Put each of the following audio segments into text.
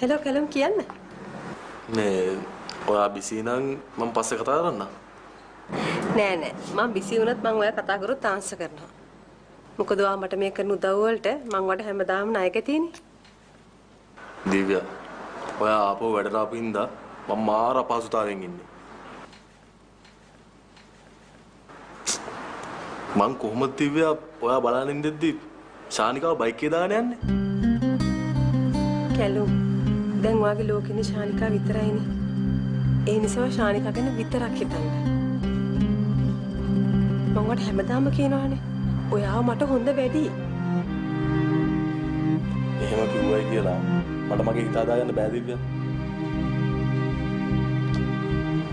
Hello Kalum කියන්න. මේ ඔයා බිසි නම් මම පස්සේ කතා කරන්නම්. නෑ නෑ මම බිසි වුණත් මං ඔයා කතා කරොත් ආන්සර් කරනවා. මොකද ඔයා මට මේ කරන උදව් වලට මං ඔයාට හැමදාම ණයක තියෙන්නේ. දිව්යා ඔයා ආපහු වැඩට ආපු හින්දා මම මාර අපහසුතාවයෙන් ඉන්නේ. මං කොහොමද දිව්යා ඔයා බලන් ඉඳද්දි ශානිකාව බයික් එකේ දාගෙන යන්නේ? කැලුම් දැන් ඔයාගේ ලෝකෙ ඉන්නේ ශානිකා විතරයිනේ. ඒ නිසා ශානිකා ගැන විතරක් හිතන්න. මං ඔයාට හැමදාම කියනවානේ ඔයාව මට හොඳ වැඩි. එහෙම කිව්වයි කියලා මට මගේ හිත හදාගන්න බෑ දිව්යා.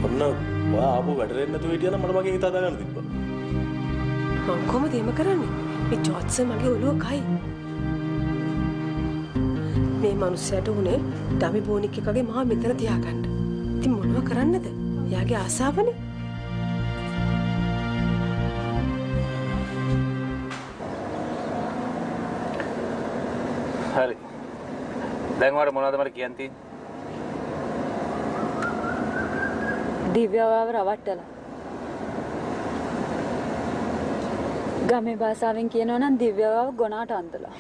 ඔන්න ඔයා ආපහු වැඩට එන්න නැතුව හිටියා නම් මට මගේ හිත හදාගන්න තිබ්බා. මං කොහොමද එහෙම කරන්නේ? මේ ජෝර්ජ් සර් මගේ ඔළුව කයි. මේ මනුස්සයාට උනේ ඩමි බෝනික් එක වගේ මාව මෙතන තියාගන්න. ඉතින් මොනව කරන්නද? එයාගේ ආසාවනේ. හරි. දැන් ඔයාලට මොනවද මට කියන්න තියෙන්නේ? දිව්‍ය ඔයාව රවට්ටලා. ගමේ භාෂාවෙන් කියනවා නම් දිව්‍ය ඔයාව ගොනාට අන්දලා.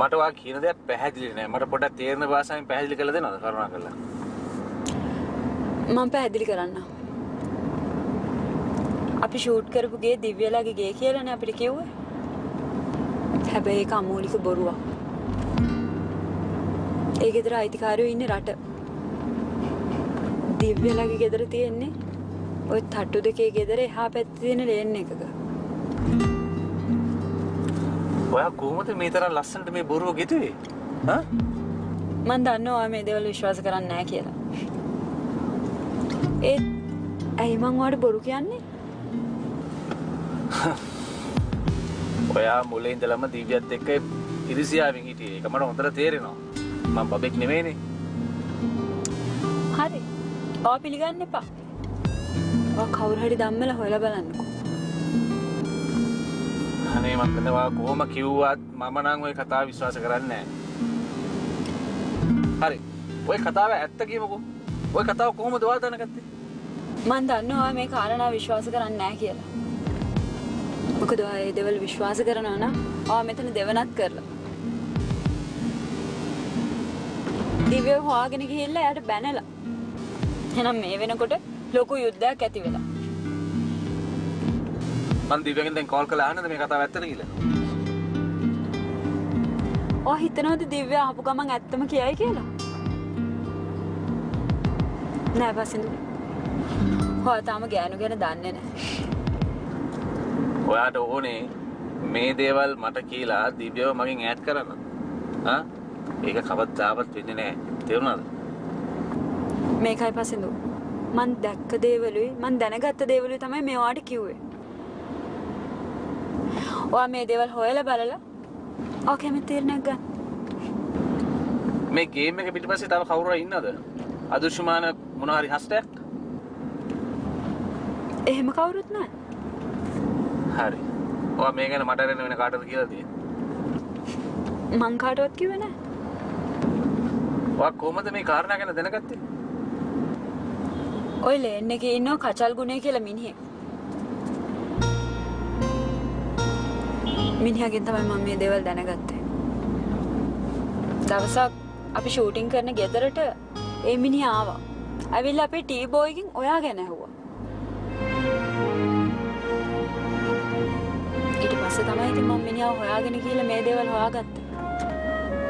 මට ඔයා කියන දේ පැහැදිලි නෑ. මට පොඩ්ඩක් තේරෙන භාෂාවෙන් පැහැදිලි කරලා දෙනවද කරුණාකරලා? මම පැහැදිලි කරන්නම්. අපි ෂූට් කරපු ගේ දිව්‍යලාගේ ගේ කියලානේ අපිට කිව්වේ. හැබැයි ඒක අමූලික බොරුවක්. ඒ ගෙදර අයිතිකාරයෝ ඉන්නේ රට. දිව්‍යලාගේ ගෙදර තියෙන්නේ ඔය තට්ටු දෙකේ ගෙදර එහා පැත්තේ තියෙන ලේන් එකක. ඔයා කොහොමද මේ තරම් ලස්සනට මේ බොරුව ගෙතුවේ? හා? මං දන්නවා ඔයා මේ දේවල් විශ්වාස කරන්නේ නැහැ කියලා. ඒත් ඇයි මං ඔයාට බොරු කියන්නේ? ඔයා මුලින් ඉඳලම දිව්‍යත් එක්ක ඉරිසියාවෙන් හිටියේ. ඒක මට හොඳට තේරෙනවා. මං බබෙක් නෙමෙයිනේ. හරි. ඔයා පිළිගන්න එපා. ඔයා කවුරු හරි ධම්මලා හොයලා බලන්නකෝ. අනේ මං දන්නවා කොහොම කිව්වත් මම නම් ওই කතාව විශ්වාස කරන්නේ නැහැ. හරි. ඔය කතාව ඇත්ත කියමුකෝ. ඔය කතාව කොහොමද ඔයා දැනගත්තේ? මං දන්නවා ඔයා මේ කාරණා විශ්වාස කරන්නේ නැහැ කියලා. මොකද ඔයා මේ දේවල් විශ්වාස කරනවා නම් ඔයා මෙතන දෙවනත් කරලා. දිව්‍යව හොයාගෙන ගිහිල්ලා එයාට බැනලා. එහෙනම් මේ වෙනකොට ලොකු යුද්ධයක් ඇති වෙලා. මං දිව්‍යගෙන් දැන් කෝල් කරලා අහන්නද මේ කතාව ඇත්තද කියලා? ඔයා හිතනවද දිව්‍ය ආපු ගමන් ඇත්තම කියයි කියලා? නෑ පසින්දු. ඔයා තාම ගෑනු ගැන දන්නේ නෑ. ඔයාට ඕනේ මේ දේවල් මට කියලා දිව්‍යව මගෙන් ඈත් කරන්න. ආ? ඒක කවදාවත් වෙන්නේ නෑ. තේරුණාද? මේකයි පසින්දු. මං දැක්ක දේවලුයි මං දැනගත්ත දේවලුයි තමයි මේ ඔයාට කිව්වේ. ඔයා මේ දේවල් හොයලා බලලා ඔයා කැමති තීරණයක් ගන්න. මේ ගේම් එක පිටිපස්සේ තව කවුරු හරි ඉන්නවද? අදෘශ්‍යමාන මොන හරි හස්තයක්? එහෙම කවුරුත් නෑ. හරි. ඔයා මේ ගැන මට අරගෙන වෙන කාටද කියලා තියෙන්නේ? මං කාටවත් කිව්වේ නෑ. ඔයා කොහොමද මේ කාරණා ගැන දැනගත්තේ? ඔය ලේන් එකේ ඉන්නව කචල් ගුණේ කියලා මිනිහෙක්. මිනිහගෙන් තමයි මම මේ දේවල් දැනගත්තේ. දවසක් අපි ෂූටින් කරන ගෙදරට ඒ මිනිහා ආවා. ඇවිල්ලා අපේ ටී බෝයිගෙන් ඔයා ගැන ඇහුවා. ඊට පස්සේ තමයි ඉතින් මම මිනිහාව හොයාගෙන ගිහලා මේ දේවල් හොයාගත්තේ.